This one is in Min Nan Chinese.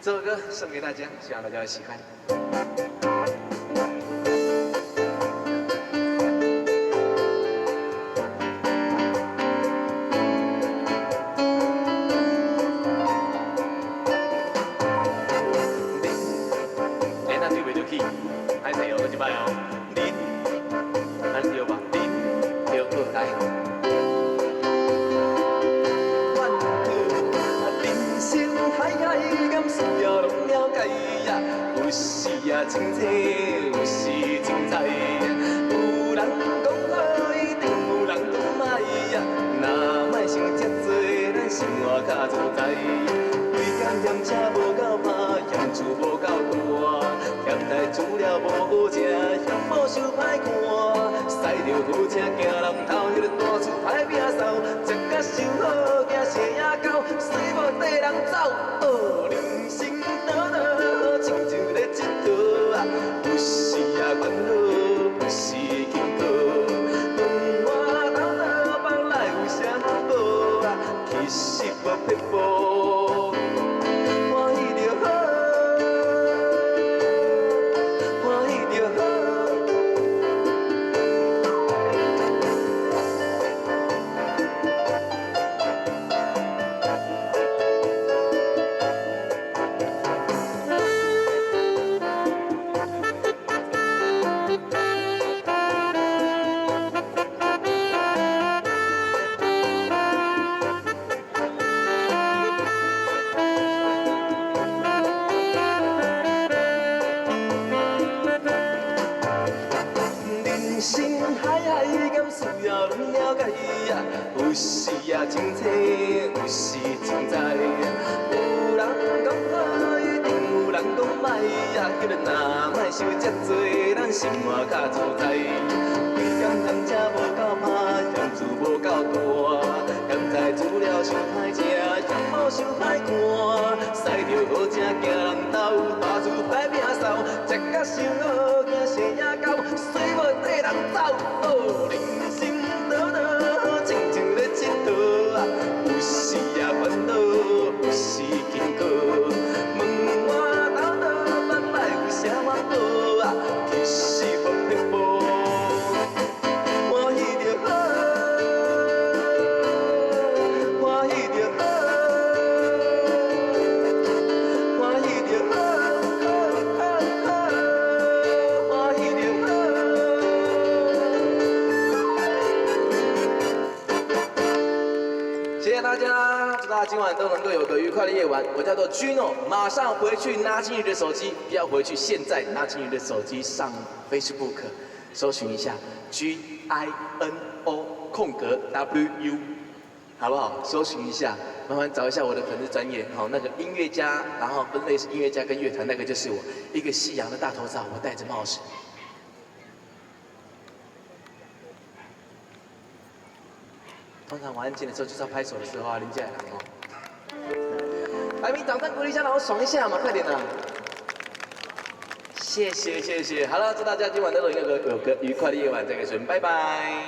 這首歌送給大家，希望大家會喜歡。欸，那對袂對起？歹勢哦，閣一擺哦。恁，按呢對吧？恁，對，好來。One two，人生海海，敢需要攏了解呀？有時啊清醒，有時精彩。有人講好，一定有人講歹呀。若莫想這濟，咱生活較自在。規工嫌車無夠拍，嫌厝無夠大，嫌代煮了無好食，嫌某傷歹看。駛著好車驚人偷，彼个大厝歹摒掃，食甲傷好，驚生野狗，媠某綴人走。哦，人生短短，親像咧𨑨迌啊，有時啊煩惱，有時坎坷。問我頭腦放來有啥寶啊？其實無撇步，歡喜就好，歡喜就好。人生海海，敢需要攏了解呀？有時啊清醒，有時精彩。有人講好，一定有人講歹呀。彼个若莫想這濟，咱生活較自在。規工嫌車無夠拍，嫌厝無夠大，嫌菜煮了傷歹食，嫌某傷歹看。駛著好車驚人偷，大厝歹摒掃，食甲傷好，驚生野狗，媠某綴人走。哦，人生短短，親像咧𨑨迌啊，有時啊煩惱，有時坎坷。問我頭腦腹內有啥法寶啊？其實無撇步，歡喜就好，歡喜就好，歡喜就好，好，好，好，歡喜就好。謝謝大家，祝大家今晚都能夠有個愉快的夜晚。我叫做 Gino，馬上回去拿起你的手機，不要回去，現在拿起你的手機上 Facebook，搜尋一下 GINO 空格 WU，好不好？搜尋一下，慢慢找一下我的粉絲專頁，好，那個音樂家，然後分類是音樂家跟樂團，那個就是我，一個西洋的大頭照，我戴着帽子。通常我安靜的時候就是要拍手的時候啊，林家來哦。來，你掌聲鼓勵一下，讓我爽一下嘛，快點啊！謝謝謝謝，好了，祝大家今晚都能有個愉快的夜晚，再見，拜拜。